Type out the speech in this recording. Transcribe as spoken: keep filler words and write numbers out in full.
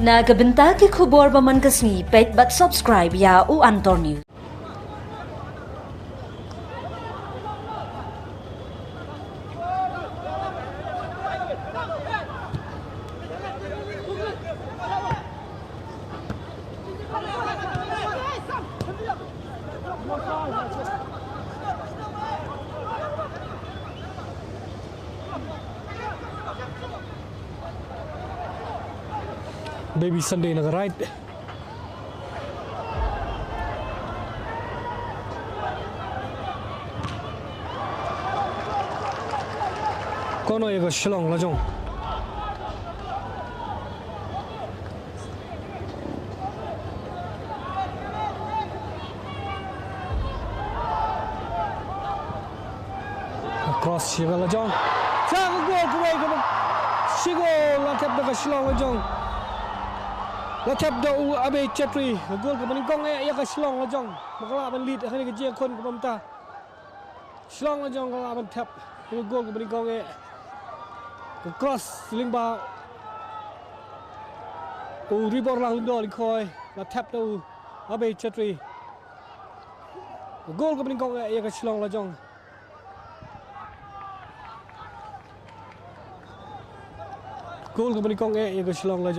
Na ka bynta ki khubor ba man ka sngi, peit bad subscribe ïa U Antor News. Baby Sunday na ka right. Corner ïa ka Shillong Lajong. Cross ïa ka Lajong. Sa ka goal kawei kaba shi goal la thep da ka Shillong Lajong. La thep da u Abe Chetri. Ka goal kaba nyngkong eh ïa ka Shillong Lajong. Ba ka lah ban lead ha kane ka jingïakhun kaba mynta. Shillong Lajong ka lah ban thep ïa ka goal kaba nyngkong eh. Ka cross lyngba u Riborlang Lyngdoh Lyngkhoi, la thep da u Abe Chetri. Ka goal kaba nyngkong eh ïa ka Shillong Lajong. Goal kaba nyngkong eh ïa ka Shillong Lajong.